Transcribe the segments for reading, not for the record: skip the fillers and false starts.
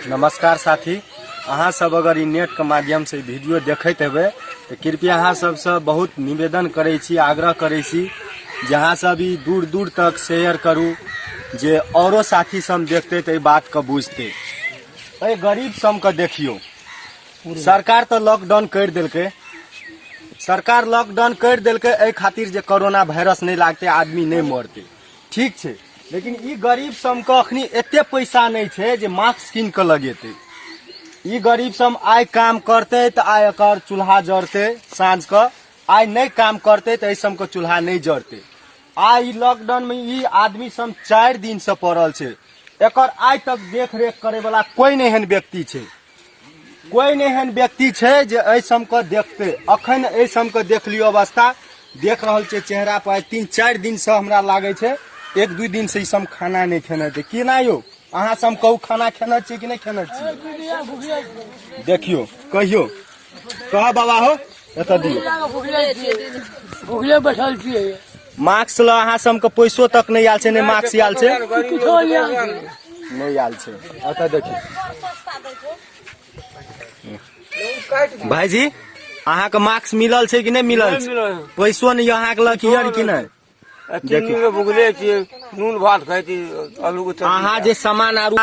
नमस्कार साथी, अहाँ सब अगर ई नेट के माध्यम से वीडियो देखैत हेबै तऽ कृपया अहाँ सबसँ बहुत निवेदन करै छी, आग्रह करै छी जे अहाँ सब ई दूर दूर तक शेयर करू जे औरो साथी सब देखतै तऽ एहि बातके बुझतै। एहि गरीब सबके देखियौ, सरकार तऽ लॉकडाउन करि देलकै, सरकार लॉकडाउन करि देलकै एहि खातिर जे कोरोना वायरस नहि लागतै, आदमी नहि मरतै, ठीक छै। लेकिन ई गरीब सबके अखनी एते पैसा नहि छै जे मास्क कीन कऽ लगेतै। ई गरीब सब आइ काम करतै तऽ आइ एकर चूल्हा जरतै साँझ कऽ, आइ नहि काम करतै तऽ एहि सबके चूल्हा नहि जरतै। आइ ई लॉकडाउन में ई आदमी सब 4 दिन से पड़ल छै, एकर आइ तक देख रेख करे वाला कोई नहि एहन व्यक्ति छै, कोई नहि एहन व्यक्ति छै जे एहि सबके देखतै। अखन एहि सबके देख लियौ अवस्था, देख रहल छै चेहरा पर, आइ 3-4 दिन से हमरा लागै छै 1-2 दिन से ई सब खाना नहि खेने छै। केना यौ अहाँ सब कहू, खाना खेने छियै कि नहि खेने छियै? देखियौ, कहियौ, कह बाबा हो, एतऽ दियौ। भुखले बैठल छियै। मास्क ल अहाँ सबके पैसो तक नहि आयल छै, नहि मास्क आयल छै, किछो नहि आयल छै। नहि आयल छै। एतऽ देखियौ भाईजी, अहाँके मास्क मिलल छै कि नहि मिलल छै? पैसो नहि अहाँके लग यार कि नहि? देखियौ, भुखले छियै, नून भात खाइ छी, आलू के चटनी। अहाँ जे सामान आरू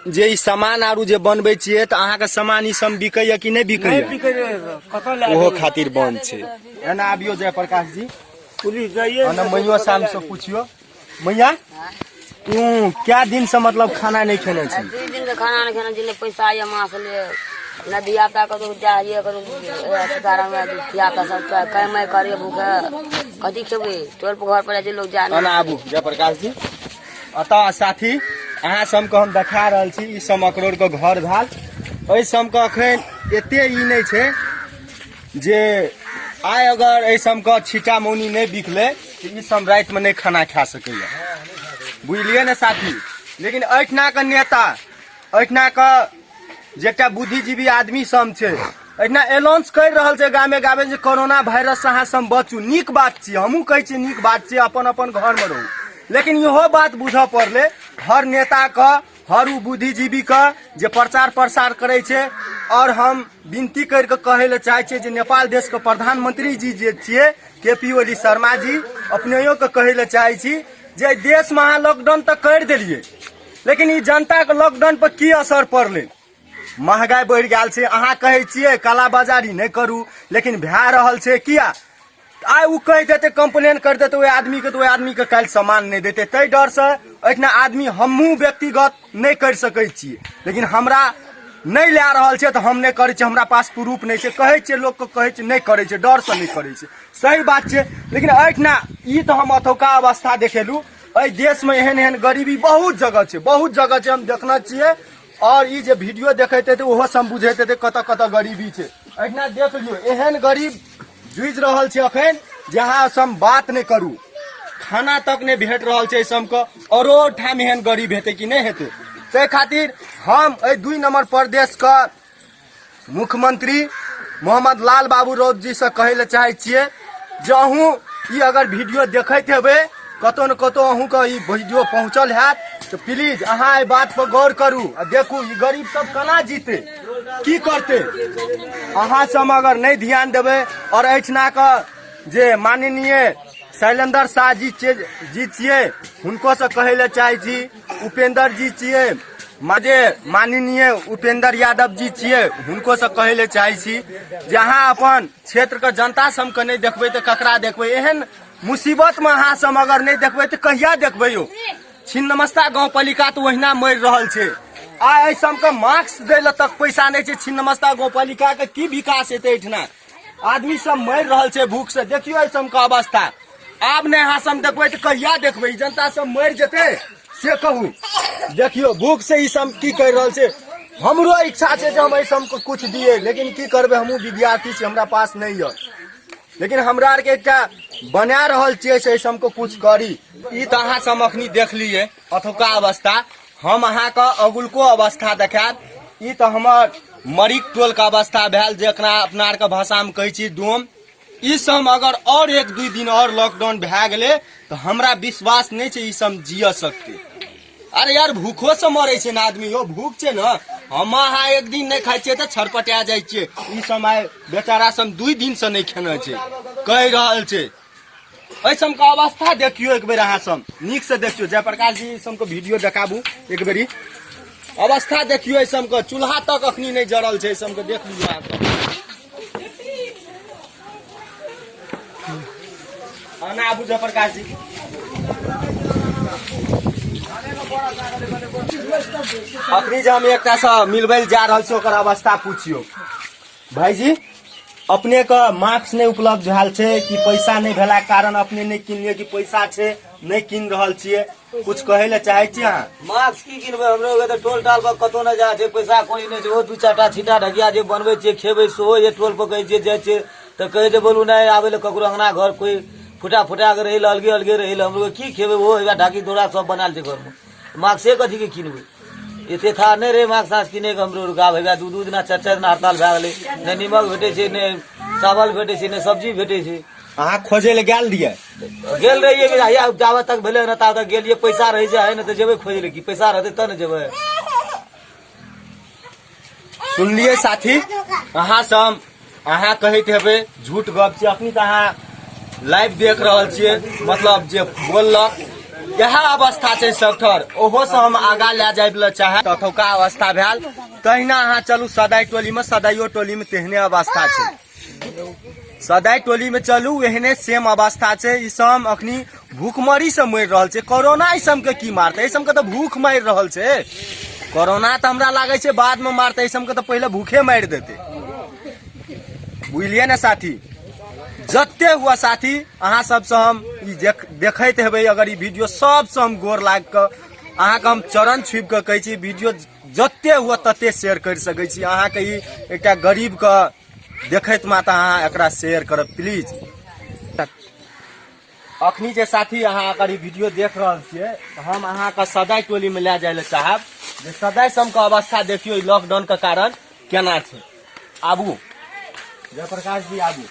जे ई सामान आरू जे बनबै छियै तऽ अहाँके सामान ई सब बिकैया कि नहि बिकैया? नहि बिकैया, कतऽ लए ओहो जेबै? खातिर बंद छै। एना आबियो जयप्रकाश जी, पुलिस जाइए। एना मैयो शाम से पुछियो, मैया तू क्या दिन से मतलब खाना नहीं खेने छी? 2 दिन के खाना नहीं खेने छी, नहि पैसा ये मास ले, न धिया पुता कतौ जाइए, कतौ सीताराम धिया पुता सब कमाइ करिए भूखे, कथी खेबै? टोल पर घर पर जाइ छै लोग जा। एना आबू जयप्रकाश जी। अतः साथी अहाँ सबके हम देखा रहल छी ई सब अकरोर के घर भेल। एहि सबके अखन एते ई नहि छै जे आइ अगर एहि सबके छीटा मौनी नहि बिकलै तऽ ई सब रातिमे नहि खाना खा सकैया, बुझलियै ने साथी? लेकिन एहिठिना के नेता, एहिठिना के जे एकटा बुद्धिजीवी आदमी सब छै, एहिठिना अनाउंस करि रहल छै गामे गामे जे कोरोना वायरस से अहाँ सब बचू। नीक बात छियै, हमहूँ कहै छियै नीक बात छियै, अपन अपन घरमे रहू। लेकिन इहो बात बुझऽ पड़लै हर नेताके, हर उ बुद्धिजीवीके जे प्रचार प्रसार करै छै। और हम विनती करि कऽ कहै लए चाहै छियै जे नेपाल देशके प्रधानमंत्री जी जे छियै के पी ओली शर्मा जी, अपनेयोके कहै लए चाहै छी जे एहि देशमे अहाँ लॉकडाउन तऽ करि देलियै, लेकिन ई जनताके लॉकडाउन पर की असर पड़लै? महगाइ बढ़ि गेल छै। अहाँ कहै छियै कालाबाजारी नहि करू, लेकिन भए रहल छै किया? आइ ओ कहि देतै, कंप्लेन करि देतै ओहि आदमीके, तऽ ओहि आदमीके काल्हि सामान नहि देतै। ताहि डरसँ एहिठिना आदमी हमहूँ व्यक्तिगत नहि करि सकै छियै, लेकिन हमरा नहि लए रहल छै तऽ हम नहि करै छियै, हमरा पास प्रूफ नहि छै। कहै छियै लोकके, कहै छियै नहि करै छै, डरसँ नहि करै छै, सही बात छै। लेकिन एहिठिना ई तऽ हम एतुका अवस्था देखेलहुँ, एहि देशमे एहन एहन गरीबी बहुत जगह छै, बहुत जगह छै, हम देखने छियै। और ई जे वीडियो देखैत हेतै ओहो सब बुझैत हेतै कतऽ कतऽ गरीबी छै। एहिठिना देख लियौ, एहन गरीब जूझि रहल छै अखन जे अहाँ सब बात नहि करू, खाना तक नहि भेट रहल छै एहि सबके। औरो ठाम एहन गरीब हेतै कि नहि हेतै? ताहि खातिर हम एहि 2 नंबर प्रदेशके मुख्यमंत्री मोहम्मद लाल बाबू रौत जी से कहै लए चाहै छियै जे अहूँ ई अगर वीडियो देखैत हेबै, कतौ ने कतौ अहूँके ई वीडियो पहुँचल हैत, तऽ प्लीज अहाँ एहि बात पर गौर करू आ देखू ई गरीब सब केना जीतै, की करतै। अहाँ सब अगर नहि ध्यान देबै, और एहिठिना के जे माननीय शैलेंद्र शाह जी जी छियै, हुनको से कहै लए चाहै छी, उपेंद्र जी छियै, जे माननीय उपेंद्र यादव जी छियै, हुनको से कहै लए चाहै छी जे अहाँ अपन क्षेत्रके जनता सबके नहि देखबै तऽ ककरा देखबै? एहन मुसीबतमे अहाँ सब अगर नहि देखबै तऽ कहिया देखबै यौ? छिन्नमस्ता गाँवपालिका तऽ ओहिना मरि रहल छै, आ एहि सबके मास्क दै लए तक पैसा नहि छै। छिन्नमस्ता गाँवपालिकाके की विकास हेतै? एहिठिना आदमी सब मरि रहल छै भूख से। देखियौ एहि सबके अवस्था। आब नहि अहाँ सब देखबै तऽ कहिया देखबै? ई जनता सब मरि जेतै से कहू। देखियौ भूख से ई सब की करि रहल छै। हमरो इच्छा छै जे हम एहि सबके कुछ दियै, लेकिन की करबै, हमहूँ विद्यार्थी छी, हमरा पास नहि यऽ। लेकिन हमरा आरके एकटा बना रहल छियै से एहि सबके कुछ करी। ई तऽ अहाँ सब अखनी देख लिए अथुका अवस्था, हम अहाँके अगुलको अवस्था देखायब। ई तऽ हमर मरीक टोलके अवस्था भेल, जेकरा अपना आरके भाषामे कहै छी डोम। ई सब अगर और 1-2 दिन और लॉकडाउन भए गेलै तऽ हमरा विश्वास नहि छै ई सब जिय सकतै। अरे यार, भूखो से मरै छै ने आदमी यौ, भूख छै ने। हम अहाँ एक दिन नहि खाइ छियै तऽ छटपटा जाइ छियै। ई समय बेचारा सब 2 दिन से नहि खेने छै, कहि रहल छै। एहि सबके अवस्था देखियौ एक बेर, अहाँ सब नीक से देखियौ। जयप्रकाश जी, ई सबके वीडियो देखाबू एक बेरी, अवस्था देखियौ एहि सबके। चूल्हा तक अखनी नहि जरल छै, एहि सबके देख लियौ अहाँ सब। आना आबू जयप्रकाश जी। अखनी जे हम एकटा से मिलबै लए जा रहल छी, ओकर अवस्था पुछियौ। भाईजी, अपने के मास्क नहि उपलब्ध भेल छै कि पैसा नहि भेला के कारण अपने नहि किनलियै, कि पैसा छै नहि कीन रहल छियै? कुछ कहै लए चाहै छी अहाँ? मास्क की किनबै हमरो के तऽ टोल टाल पर कतौ नहि जाइ छै, पैसा कौड़ी नहि छै। ओ 2 4टा छीटा ढकिया जे बनबै छियै खेबै सेहो जे टोल पर कहै छियै जाइ छियै तऽ कहै छै बोलू नहि आबै लए ककरो अंगना घर, कोइ फुटा फुटा के रहै लए, अलगे अलगे रहै लए। हमरो की खेबै? ओहो हेबे ढाकी दौरा सब बनायल छै घरमे, मास्के कथी के किनबै? एते था नहि रहै मास्क तास्क किनै के हमरो आब हेबे 2-2 दिना 4-4 दिना हड़ताल भए गेलै। नहि नीमक भेटै छै, नहि चावल भेटै छै, नहि सब्जी भेटै छै। अहाँ खोजै लए गेल रहियै? गेल रहियै, हैया जाबे तक भेलै ने ताबे तक गेलियै। पैसा रहै छै है ने तऽ जेबै खोजै लए, की पैसा रहतै तब ने जेबै। सुनलियै साथी अहाँ सब, अहाँ कहैत हेबै झूठ गप छै। अखनी तऽ अहाँ लाइव देख रहल छियै, मतलब जे बोललक इएह अवस्था छै सबठर। ओहो से हम आगा लए जाय लए चाहे तऽ अथौका अवस्था भेल। तहिना अहाँ चलू सदाई टोली में, सदाइयो टोली में तेहने अवस्था छै। सदाई टोली में चलू, एहने सेम अवस्था छै। ई सब अखनी भूखमरी से मरि रहल छै। कोरोना ई सब के की मारतै? ई सब के तऽ भूख मारि रहल छै। कोरोना तऽ हमरा लागै छै बाद में मारतै, ई सब के तऽ पहिले भूखे मारि देतै। बुझलियै ने साथी? जते हुआ साथी, अहाँ सबसँ हम ई देखैत हेबै अगर ई वीडियो, सबसँ हम गोर लागि कऽ अहाँके हम चरण छुबि कऽ कहै छी, वीडियो जते हुआ तते शेयर करि सकै छी। अहाँके ई एकटा गरीबके देखैत माता अहाँ एकरा शेयर करब प्लीज। अखनी जे साथी अहाँ अगर ई वीडियो देख रहल छियै तऽ हम अहाँके सदाइ टोलीमे लए जाय लए चाहब, जे सदाइ सबके अवस्था देखियौ ई लॉकडाउनके कारण केना छै। आबू जयप्रकाश जी, आबू।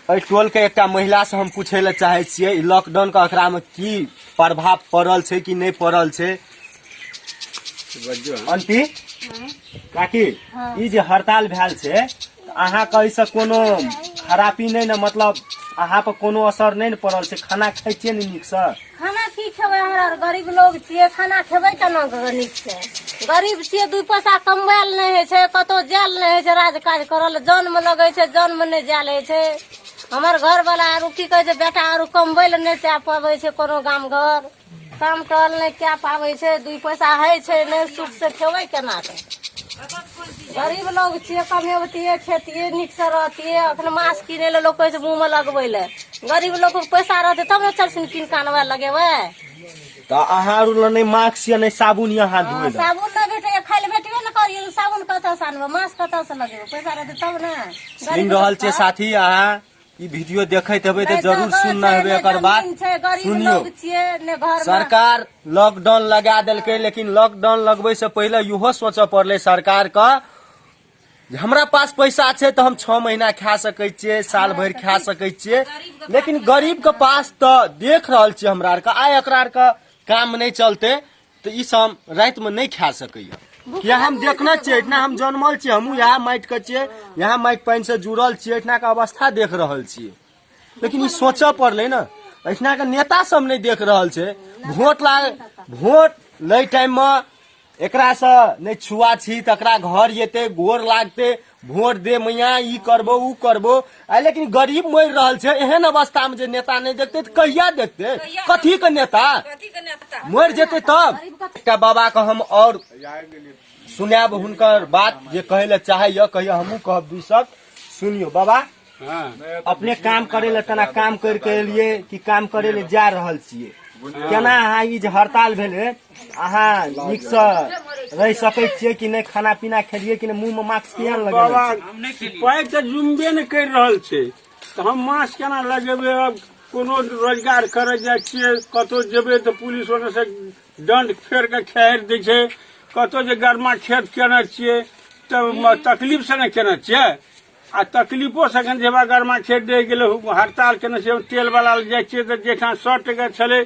एहि टोल के एकटा महिला से हम पूछे लए चाहै छियै, ई लॉकडाउन के एकरा में की प्रभाव पड़ल छै कि नहि पड़ल छै? आंटी काकी, ई जे हड़ताल भेल छै, तऽ अहाँके एहिसँ कोनो खरापी नहि ने, मतलब अहाँ पर कोनो असर नहि ने पड़ल छै? खाना खाइ छियै ने नीकसँ? खाना की खेबै? हमरा आर गरीब लोग छियै, खाना खेबै केना कऽ नीक से? गरीब छियै, 2 पैसा कमबैल नहि होइ छै, कतौ जायल नहि होइ छै राज काज करल। जनमे लगै छै, जनमे नहि जायल होइ छै। हमर घरवाला आरू की कहै छै, बेटा आरू कमबै लए नहि जा पाबै छै, कोनो गाम घर काम टहल नहि कए पाबै छै, 2 पैसा होइ छै नहि, सुख से खेबै केना कऽ? गरीब लोग छियै, कमेबतियै खेतियै नीकसँ रहतियै। अखन मास्क किनै लए लोक कहै छै मुँहमे लगबै लए। गरीब लोक के पैसा रहतै तब ने चलसिन कीन कऽ आनबै लगेबै। तऽ अहाँ आरू लग नहि मास्क या नहि साबुन या हाथ धोए लए? साबुन नहि भेटैए, खाय लए भेटबे ने करियै, साबुन कतऽसँ आनबै, मास्क कतऽसँ लगेबै? पैसा रहतै तब ने। सुनि रहल छियै साथी, अहाँ ई वीडियो देखैत हेबै तऽ जरूर सुनने हेबै एकर बात। सुनियौ, सरकार लॉकडाउन लगा देलकै, लेकिन लॉकडाउन लगबै से पहिले इहो सोचऽ पड़लै सरकार के, हमरा पास पैसा छै तऽ हम 6 महीना खा सकै छियै, साल भरि खा सकै छियै, लेकिन गरीब के पास तऽ देख रहल छियै हमरा आरके, आइ एकरा आरके काम नहि चलतै तऽ ई सब रातिमे नहि खा सकैया। किया हम देखने छियै, एहिठिना हम जनमल छियै, हमहूँ इएह माटिके छियै, इएह माटि पानिसँ जुड़ल छियै, एहिठिना के अवस्था देख रहल छियै। लेकिन ई सोचऽ पड़लै ने, एहिठिना के नेता सब नहि देख रहल छै। वोट ला वोट लै टाइममे एकरासँ नहि छुआ छी तकरा घर जेतै, गोर लागतै, वोट दे मैया, ई करबो ऊ करबो, आ लेकिन गरीब मरि रहल छै। एहन अवस्थामे जे नेता नहि देखतै तऽ कहिया देखतै? कथी के नेता, मरि जेतै तब? एकटा बाबा के हम और सुनायब हुनकर बात जे कहै लए चाहैया, कहिया हमहूँ कहब दू शब्द। सुनियो बाबा, अपने काम करे लए केना काम करके एलियै कि काम करे लए जा रहल छियै? केना अहाँ ई जे हड़ताल भेलै, अहाँ नीकसँ रहि सकै छियै कि नहि? खाना पीना खेलियै कि नहि? मुँहमे मास्क किया नहि बाबा लगेने छियै? पाइ तऽ जुमबे नहि करि रहल छै तऽ हम मास्क केना लगेबै? आब कोनो रोजगार करऽ जाइ छियै, कतहु जेबै तऽ पुलिस ओन्नेसँ दण्ड फेर कऽ खेहारि दै छै। कतहु जे गरमा खेत केने छियै तऽ तकलीफसँ ने केने छियै। आ तकलीफो सखन जेबा गरमा खेत रहि गेलै, हड़ताल केने छै। तेल वाला लग जाइ छियै तऽ जाहिठाम 100 टका छलै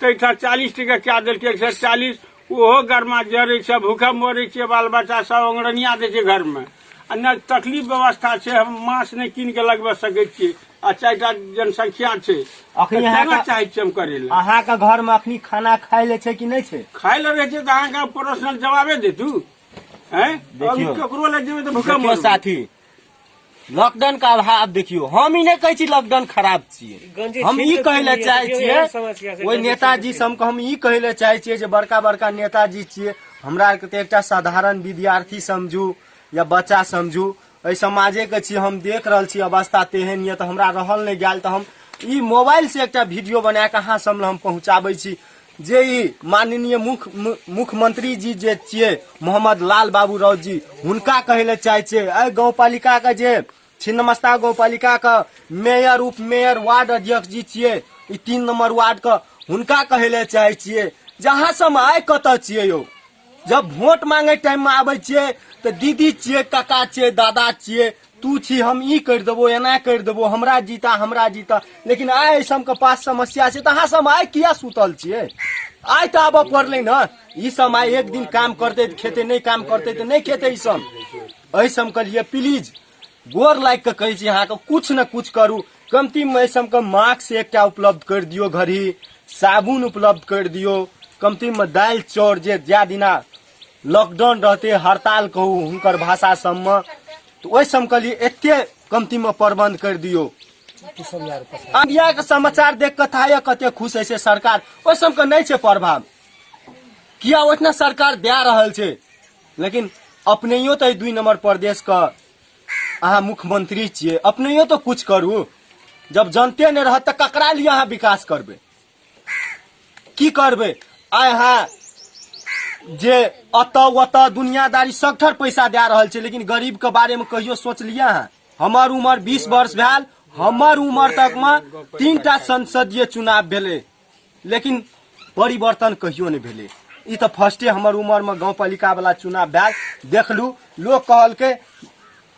ताहिठाम 40 टका कए देलकै, 140। ओहो गरमा जरै छै, भूखे मरै छियै, बाल बच्चा सब अंगरनिया दै छै घरमे। आ नहि तकलीफ व्यवस्था छै, हम माछ नहि कीन के लगबा सकै छियै आ 4टा जनसंख्या छै। अखनी तऽ अहाँके केना चाहै छियै हम करै लए? अहाँके घरमे अखनी खाना खाय ले छै कि नहि छै? खाय लए रहै छै तऽ अहाँके पर्सनल जवाबे देतू? हैं देखियौ। ककरो लए जेबै तऽ भूखे देखियौ मरबै। साथी, लॉकडाउन के अभाव देखियौ। हम ई नहि कहै छी लॉकडाउन खराब छियै, हम ई कहै लए चाहै छियै ओहि नेताजी सबके, हम ई कहै लए चाहै छियै जे बड़का बड़का नेताजी छियै, हमरा आरके तऽ एकटा साधारण विद्यार्थी समझू या बच्चा समझू, एहि समाजेके छी। हम देख रहल छी अवस्था तेहन यऽ तऽ हमरा रहल नहि गेल, तऽ हम ई मोबाइल से एकटा वीडियो बना कऽ अहाँ सब लए हम पहुँचाबै छी जे ई माननीय मुख्यमंत्री जी जे छियै मोहम्मद लाल बाबू राउत जी, हुनका कहै लए चाहै छियै, एहि गाँवपालिकाके जे छिन्नमस्ता गाँवपालिकाके मेयर, उप मेयर, वार्ड अध्यक्ष जी छियै ई 3 नंबर वार्डके, हुनका कहै लए चाहै छियै जे अहाँ सब आइ कतऽ छियै यौ? जब वोट मांगे टाइम में आबै छियै तऽ दीदी छियै, काका छियै, दादा छियै, तू छी, हम ई करि देबो, एना करि देबो, हमरा जीता, हमरा जीता। लेकिन आइ एहि सबके पास समस्या छै तऽ अहाँ सब आइ किया सुतल छियै? आइ तऽ आबऽ पड़लै ने। ई सब आइ एक दिन काम करतै तऽ खेतै, नहि काम करतै तऽ नहि खेतै। ई सब एहि सबके लिए प्लीज गोर लागि कऽ कहै छी अहाँके, कुछ ने कुछ करू। कमतीमे एहि सबके मास्क एकटा उपलब्ध करि दियौ, घड़ी साबुन उपलब्ध करि दियौ, कमतीमे दालि चाउर जे जाए दिना लॉकडाउन रहतै, हड़ताल कहू हुनकर भाषा सबमे, तऽ ओहि सबके लिए एते कमतीमे प्रबन्ध करि दियौ। इंडियाके समाचार देख कऽ थाह यऽ कते खुश होइ छै सरकार, ओहि सबके नहि छै प्रभाव। किया ओहिठिना सरकार दए रहल छै, लेकिन अपनैयो तऽ 2 नंबर प्रदेशके अहाँ मुख्यमंत्री छियै, अपनैयो तऽ कुछ करू। जब जनते नहि रहत तऽ ककरा लिए अहाँ विकास करबै? की करबै? आइ अहाँ जे अतऽ ओतऽ दुनियादारी सगठर पैसा दए रहल छै, लेकिन गरीबके बारेमे कहियो सोचलियै अहाँ? हमर उमर 20 वर्ष भेल, हमर उमर तकमे 3टा संसदीय चुनाव भेलै, लेकिन परिवर्तन कहियो नहि भेलै। ई तऽ फर्स्टे हमर उमरमे गाँवपालिका वाला चुनाव भेल, देखलू, लोक कहलकै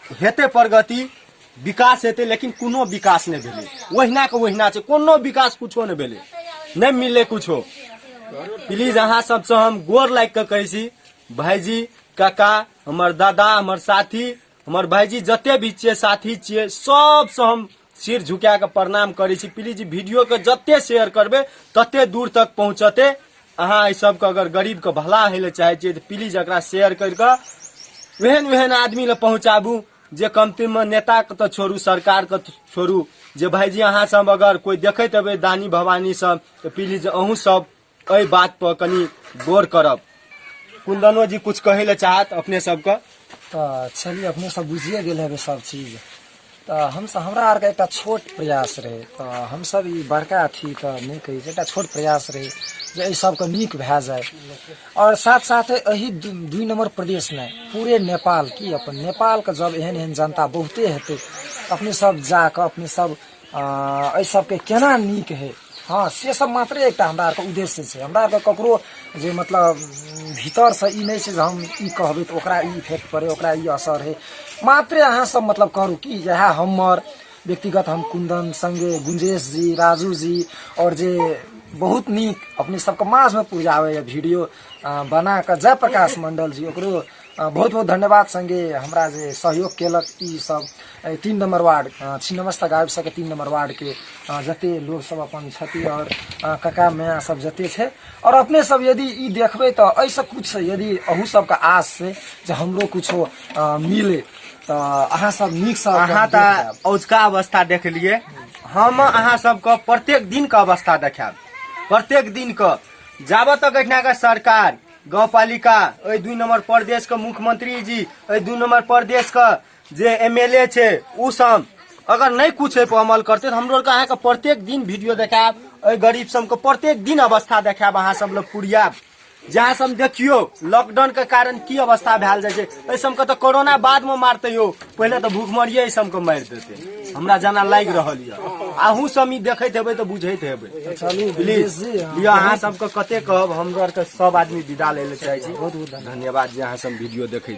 हेतै प्रगति, विकास हेतै, लेकिन कोनो विकास नहि भेलै, ओहिना के ओहिना छै, कोनो विकास कुछो नहि भेलै, नहि मिललै कुछो। प्लीज अहाँ सबसँ हम गोर लागि कऽ कहै छी, भाईजी, काका, हमर दादा, हमर साथी, हमर भाईजी जते भी छियै, साथी छियै, सबसँ हम सिर झुका कऽ प्रणाम करै छी। प्लीज वीडियोके जते शेयर करबै तते दूर तक पहुँचतै। अहाँ एहि सबके अगर गरीबके भला होइ लए चाहै छियै तऽ प्लीज एकरा शेयर करि कऽ ओहन ओहन आदमी लए पहुँचाबू जे कमतीमे नेताके तऽ छोड़ू, सरकारके तऽ छोड़ू, जे भाईजी अहाँ सब अगर कोइ देखैत हेबै दानी भवानी सब तऽ प्लीज अहूँ सब एहि बात पर कनि गौर करब। कुंदनो जी कुछ कहै लए चाहत अपने सबके। तऽ चलिए, अपने सब बुझिए गेल हेबै सब चीज। तऽ हमसब हमरा आरके एकटा छोट प्रयास रहै, तऽ हमसब ई बड़का अथी तऽ नहि कहै छी, एकटा छोट प्रयास रहै जे एहि सबके नीक भए जाय। आओर साथ साथ एहि 2 नम्बर प्रदेश नहि, पूरे नेपाल की अपन नेपालके जब एहन एहन जनता बहुते हेतै, अपने सब जाकऽ अपने सब एहि सबके केना नीक है, हँ, से सब मात्रे एकटा हमरा आरके उद्देश्य छै। हमरा आरके ककरो जे मतलब भीतरसँ ई नहि छै जे हम ई कहबै तऽ ओकरा ई इफेक्ट पड़ै, ओकरा ई असर है। मात्रे अहाँ सब मतलब करू कि इएह हमर व्यक्तिगत, हम कुंदन संगे गुंजेश जी, राजू जी आओर जे बहुत नीक अपने सबके माझमे पुजाबैए वीडियो बना कऽ जयप्रकाश मंडल जी, ओकरो बहुत बहुत धन्यवाद। संगे हमरा जे सहयोग केलक ई सब 3 नंबर वार्ड छिन्नमस्ता गाबि सके, 3 नंबर वार्डके जते लोग सब अपन छथि और काका माया सब जते छै, और अपने सब यदि ई देखबै तऽ एहिसँ कुछ यदि अहू सबके आस छै जे हमरो कुछो मिले तऽ अहाँ सब नीकसँ अहाँ तऽ औजका अवस्था देखलियै, हम अहाँ सबके प्रत्येक दिनके अवस्था देखायब, प्रत्येक दिनके, जाबऽ तक एहिठामके सरकार, गाँवपालिका, एहि 2 नंबर प्रदेशके मुख्यमंत्री जी, एहि 2 नंबर प्रदेशके जे एम एल ए छै, ओ सब अगर नहि कुछ एहिपर अमल करतै तऽ हमरो आरके अहाँके प्रत्येक दिन वीडियो देखायब। एहि गरीब सबके प्रत्येक दिन अवस्था देखायब, अहाँ सब लोग पुरियाब। जहाँ सब देखियौ लॉकडाउन के कारण की अवस्था भेल जाइ छै। एहि सबके तऽ कोरोना बाद मे मारतै यौ, पहिले तऽ भूखमरिये एहि सबके मारि देतै, हमरा जाना लागि रहल यऽ। अहूँ सब ई देखैत हेबै तऽ बुझैत हेबै। चलू प्लीज लिअ, अहाँ सबके कते कहब, हमरो आरके सब आदमी विदा लै लए चाहै छी। बहुत बहुत धन्यवाद जे अहाँ सब वीडियो देखै छी।